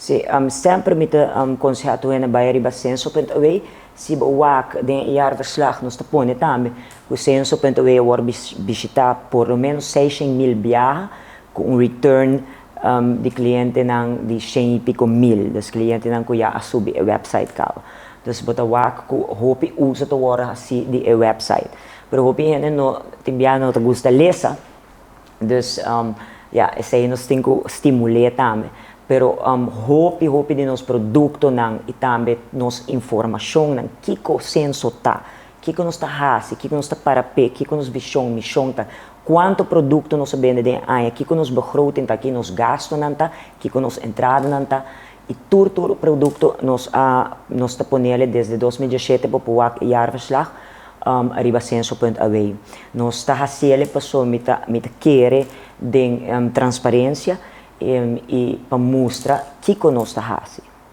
Si, semper mi ta konsehá tur hende bai riba censo.aw. Si bo wak den jaarverslag, nos ta pone tambe ku censo.aw a wòrdu bishitá por lo menos 600.000 biaha, ku un return di klientenan di shen i piko mil, dus klientenan ku ya a subi e website kaba. Dus bo ta wak ku hopi uso ta wòrdu hasi di e website. Pero hopi hende no tin biaha no ta gusta lesa, dus ya, esei nos tin ku stimul'é tambe. Pero hopi hopi di nos produktonan i tambe nos informashonnan, kiko Censo ta, kiko nos ta hasi, kiko nos ta para p'e, kiko nos vishon, mishon ta, kuantu produkto nos a bende den e aña, kiko nos begroting ta, kiko nos gastunan ta, kiko nos entradanan ta, i tur tur produkto nos a nos ta ponele desde 2017 pa por wak e jaarverslag riba censo.aw. Nos ta hasiele pasobra mi ta mi ta kere den transparencia i pa mustra kiko nos ta hasi.